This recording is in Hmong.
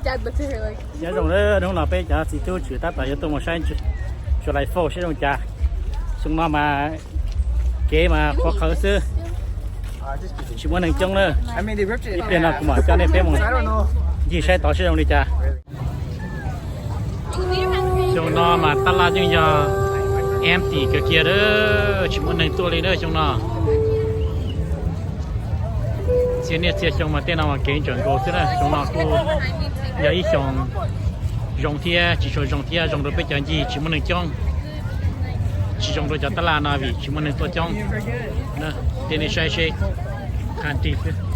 Nyob zoo, hnub no peb cov txiv tub tswv tab tom yuav tuaj mus saib tsuas lais fauj saib zoo cas. Xyoo no mas kev mas qhuav qhawv xwb, tsis muaj neeg coob na. Ib pliag no kuv mam coj nej peb mus ncig saib tod saib zoo li cas. Xyoo no mas tab laj yeej yog empty kawg kiag a, tsis muaj neeg tuaj li na xyoo no. Txhia niaj txhia xyoo mas tej no mas kev ntsaum nkaus xwb na. Xyoo no kuj yog ib xyoos zoo thiab tsis tshua zoo thiab, zoo rau peb cov ncig tsis muaj neeg coob, tsis zoo rau cov tab laj no vim tsis muaj neeg tuaj coob. Tej nej saib seb, qab ris xwb.